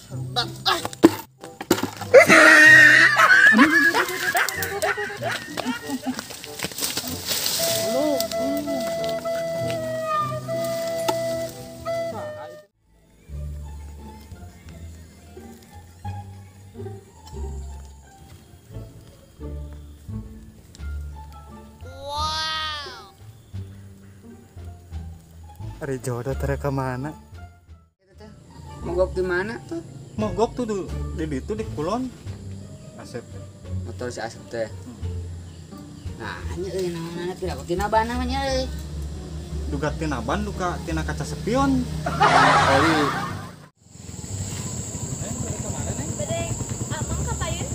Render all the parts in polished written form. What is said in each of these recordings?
Rudak ah. Ari jodoh tere ke mana? Mogok di mana tuh? Mogok tuh di itu di kulon. Asep. Motor si Asep teh. Nah, nya euy naon-naon teh tina ban namanya euy. Duga tina ban, duga tina kaca spion. Oli. Bade amang ka payun?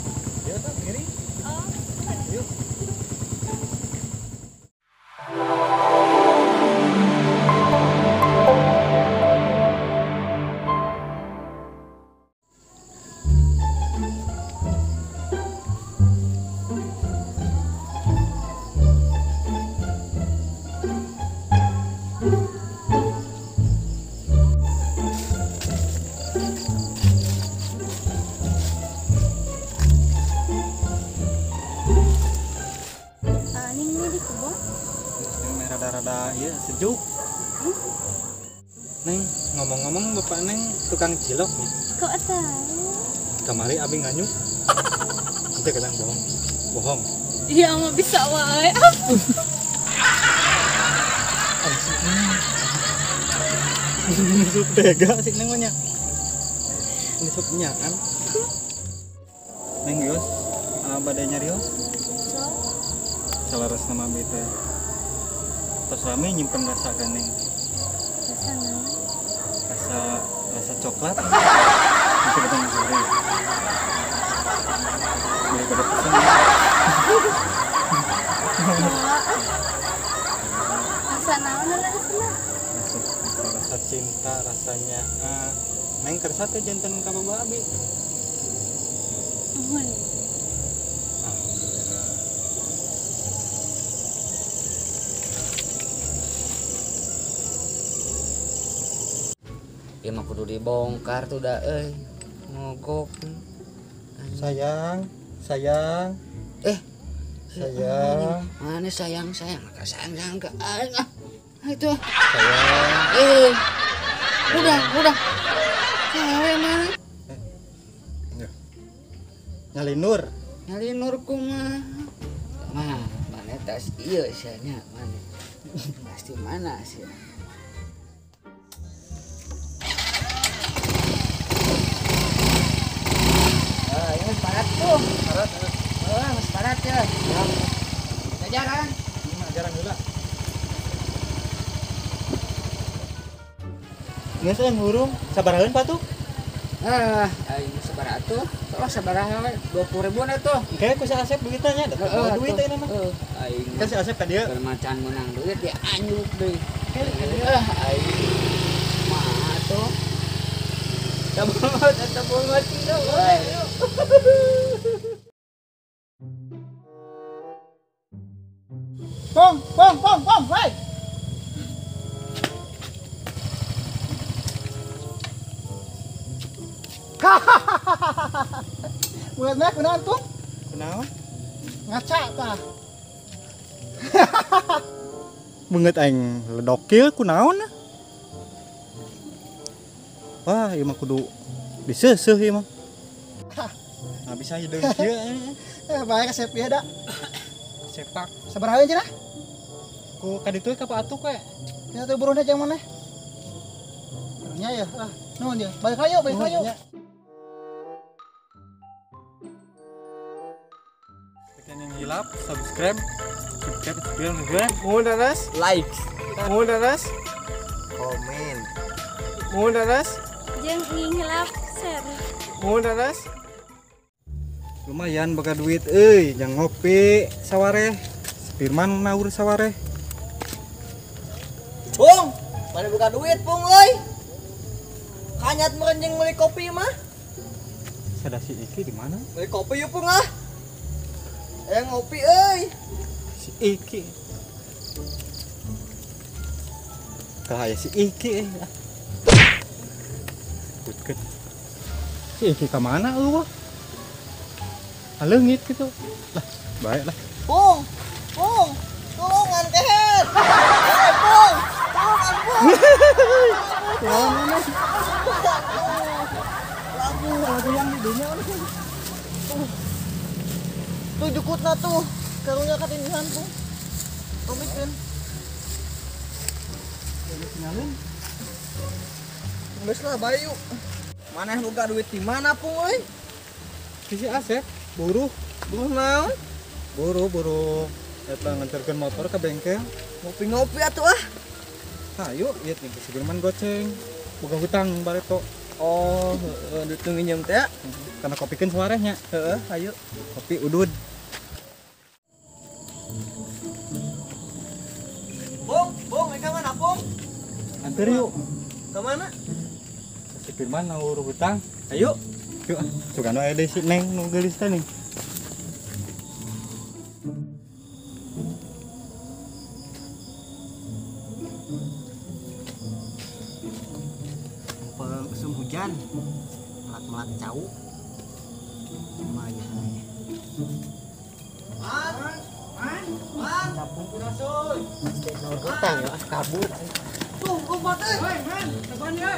Ieu tah ngiring. Oh, yuk. Rada-rada ya sejuk. Neng, ngomong-ngomong bapak Neng tukang cilok nih. Kok tahu? Kamari abi nganyuk. Nanti kadang bohong. Bohong. Iya, mah bisa wae. Nusuk tega sih Neng mah nya. Nusuk nya kan. Neng geus bade nyarios. Salaras nama abi teh. Terus rame nyimpen rasa kan Neng. Rasa naon? Rasa coklat. Nanti kita sore. Boleh pada pesen. Rasa naon rasana? Rasa cinta rasanya. Neng kersa teh janten ka bapak abi. Nuhun. Alhamdulillah. Ya mah kudu dibongkar tuh dah euy. Mogok. Sayang, sayang. Sayang. Mana sayang, sayang. Sayang, sayang ke aing ah. Itu. Sayang. Udah. Cewek mana? Ya. Nyalinur. Nyalinur kumaha? Mah, mana tas ieu sia nya, mana? Tas di mana sia? Ini parat tuh. Parat. Oh, mas parat ya. Jajaran. Ini mah ajaran heula. Geus euy hurung, sabaraheun patuh? Ah, aing sabaraha atuh? Tolong sabaraha we, 20 ribuan atuh. Engke ku si Asep duitna nya, da teu duit ayeuna mah. Heeh, aing. Kan si Asep ka dieu. Keur macan meunang duit dia anyuk deui. Heeh, aing. Mah atuh. Tabungan tabungan tidak we. Pong, pong, pong, pong, woi. Hahaha. Mulutnya kunaon tuh? Kunaon? Ngaca tah. Beungeut aing ledokil kunaon? Wah, ieu mah kudu diseuseuh ieu mah. Nah, bisa hideung kieu. Bae ka sep ieu da. Sepak. Sabaraha cenah? Ku ka ditu ka Pak Atuk we. Ya teh buruhna jeung maneh. Buruhnya ya. Ah, nuhun ya. Balik ayo, balik ayo. Tekan yang hilap, subscribe, subscribe, subscribe, subscribe. Mohon daras, like, mohon daras, komen, mohon daras, jeung ngihilap share, mohon daras. Lumayan boga duit euy, jang ngopi sawareh. Firman naur sawareh. Pung, mana buka duit Pung euy? Kanyat merenjeng beli kopi mah. Sada si Iki di mana? Beli kopi yuk Pung ah. Ngopi euy. Si Iki. Kayak si Iki. Putkeun. Si Iki ka mana eueuh? Aleungit gitu. Lah, baik lah. Pung, pung, tulungan kehet. Pung, tulungan pung. Tulungan. Lagu yang di dunia. Tuh jukutna tuh, karunya katindihan pung. Tomikeun. Tinggalin. Geus lah bae yuk. Maneh boga duit di mana pung euy? Si Asep, buruh. Buruh naon? Buruh. Eta nganterkeun motor ke bengkel. Ngopi-ngopi atuh ah. Hayu, ieu teh si Firman goceng. Boga hutang bareto. Oh, heeh, duit nu nginjem teh. Kana kopikeun suaranya. Heeh, hayu. Kopi udud. Pung, pung, ka mana pung? Anter yuk. Ka mana? Si Firman ngurus hutang. Ayo. Yuk, suka nu aya deui si Neng nu geulis teh nih. Musim hujan, melak-melak cau. Lumayan. Man, man, man. Capung kunasoy. Hutang ya, kabur. Tuh, lompat euy. Hei, man, saban ya.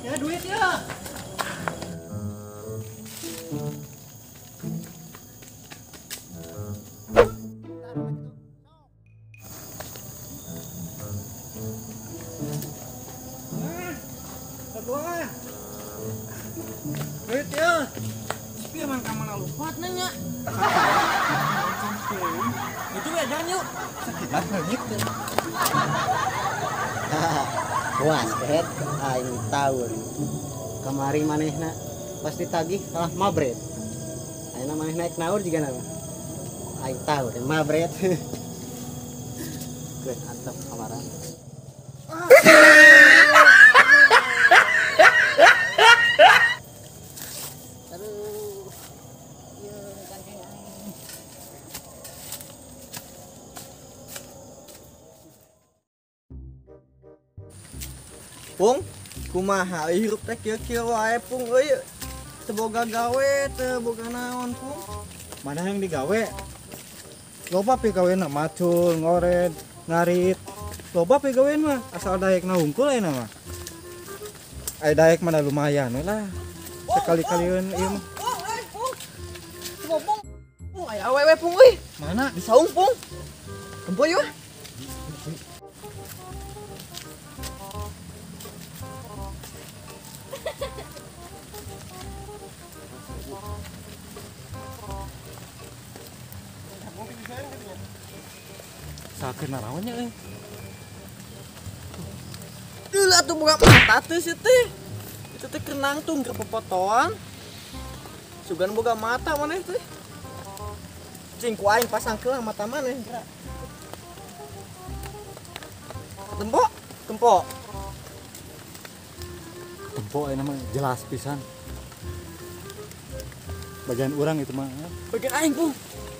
Ya duit ya. Duit ya. Firman ka mana lompat nanya. Itu ya jangan yuk. Sakitan leungit. Puas kehet aing tahu. Kamari manehna pas ditagih kalah mabret. Ayeuna maneh naik naur juga nama. Aing tahu mabret. Keun antep kamaran. Aduh. Ieu kangkeng aing. Pung, kumaha hirup teh kieu-kieu wae pung euy. Teu boga gawe, teu boga naon pung. Mana yang digawe? Loba pigawena macul, ngored, ngarit. Loba pigawean mah asal daekna hungkul ayeuna mah. Aya daek mah lumayan we lah. Sekali-kalian ieu mah. Pung, euy, pung. Pung, pung aya awewe pung euy. Mana? Di saung pung. Tempo yeuh. Sakit narawannya euy. Deuh atuh boga mata teh si teh. Itu teh keur nangtung keur popotoan. Sugan boga mata maneh teh. Cing ku aing pasangkeun mata maneh. Tempo, tempo. Tempo ayeuna mah jelas pisan. Bagian urang itu mah. Bagian aing pung.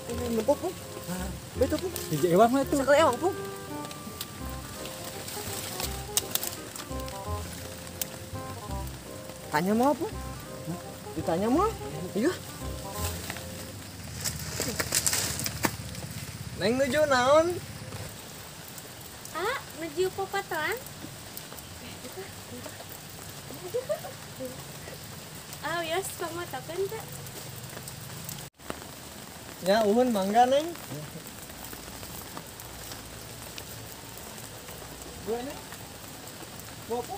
Nempo pung. Betul pung. Hiji ewang mah itu. Sakali ewang pung. Tanya mau apa? Ditanya mau? Iya. Neng nuju naon? Ah, nuju popotoan. Ah, wios pamotokeun teh. Ya, uhun mangga neng. Gue neng. Gua apa?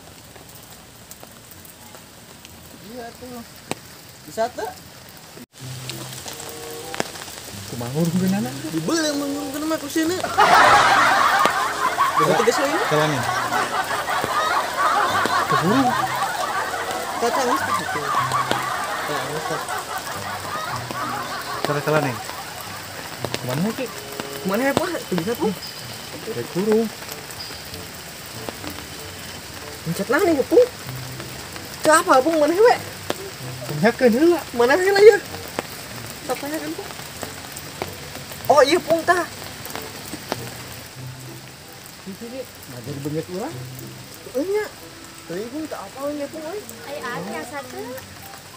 Iya tuh. Bisa tuh. Kumaha ngurungkeunana? Dibeli mangurungkeun mah ku sini. Bisa tiga ini. Jalannya. Keburu. Kata geus gitu. Ya, geus. Salah-salah neng. Kemana ki? Kemana ya pak? Bisa pun? Kayak kurung. Pencet lah nih pung. Siapa pung mana we? Tanyakeun heula. Mana heula ya? Tak tanyakan pung. Oh iya pung tah. Sini nah jadi beungeut urang. Heeh nya. Teuing pung tak apa nya pung euy. Ai ati asa teu.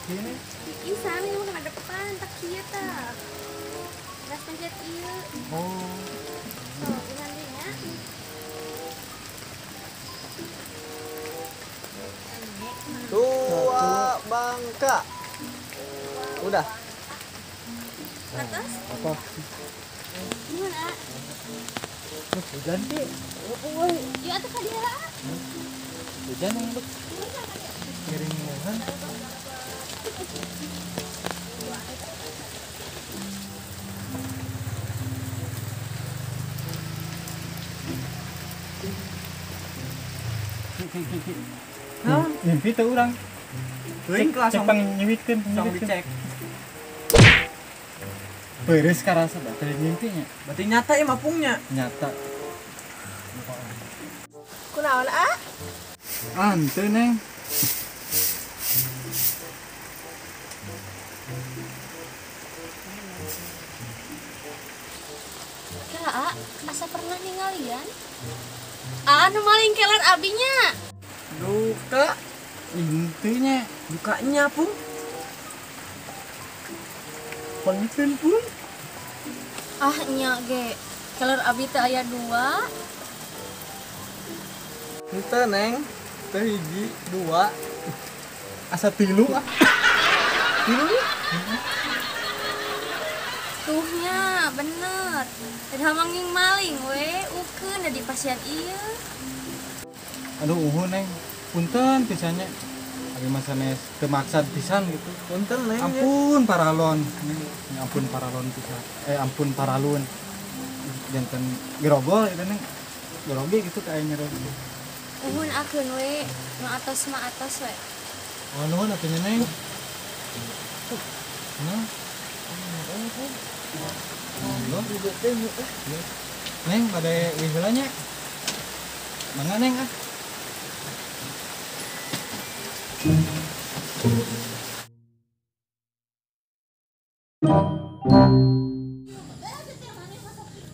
Taksi nih. Ih, sana ieu mah kana depan, tak kieu tah. Gas pencet ieu. Oh. Sok nanti nya. Tua Bangka. Udah. Atas? Apa? Gimana? Hujan sih. Yuk atuh ka dieu lah. Hujan yang lu. Keringan. Hah? Mimpi teu urang. Teuing Cek pang nyiwitkeun, langsung dicek. Beres karasa da teu mimpinya. Berarti nyata ya mapungnya. Nyata. Kunaon, ah? Ante neng. Kela, A, asa pernah ningalian? A, nu maling keler abinya. Duka, Intinya dukanya pung. pangiten pun. Ah, nya ge. Keler abi teh aya dua. Henteu neng, teu hiji, dua, Asa tilu ah. tilu. Tuhnya, bener. Tadi manging maling we, ukeun da di pasian ieu. Aduh uhun neng. Punten pisannya. Abi mah sanes teu maksad pisan gitu. Punten neng. Ampun paralon. Neng, ampun paralon pisan. Ampun paralun. Janten gerogol itu neng. Gerogi gitu kayak nyerogi. Uhun akeun we, nu atos mah atos we. Oh, nuhun atuh nya neng. Nah. Loh, neng bade uih heula nya. Mangga neng ah.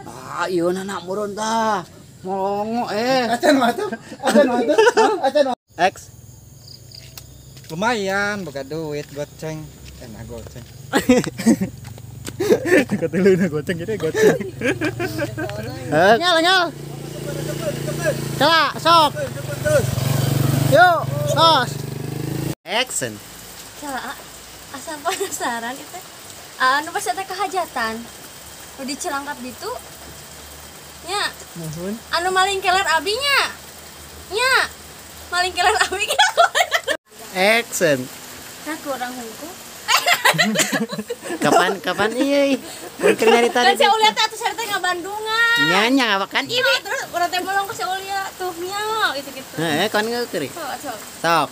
Ah, ieu anak murun tah. Molongo eh. Acan mah tuh. Acan mah tuh. Acan mah. X. Lumayan boga duit goceng. Nah goceng. Kata lu nah goceng gitu goceng. Nyal nyal. Cela, sok. Yuk, tos. Action. Kela, A, asa penasaran itu. A, nu pas eta kahajatan. Nu dicelangkap ditu. Nya. Nuhun. Anu maling keler abinya. Nya. Maling keler abi. Action. Nah, kurang hungkul. Kapan kapan iya. Mun keur nyarita Kan si Aulia teh atuh sarita ngabandungan. Nya nya kan Iya, terus urang teh bolong ke si Aulia tuh nya gitu gitu. Heeh, kon ngeukeun. Sok, sok. Sok.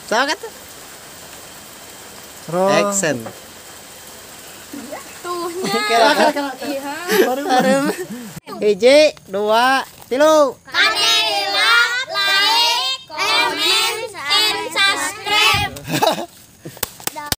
Sok atuh. Action. Tuhnya. Kela kela kela. Iya. Hiji, dua, tilu. Cut.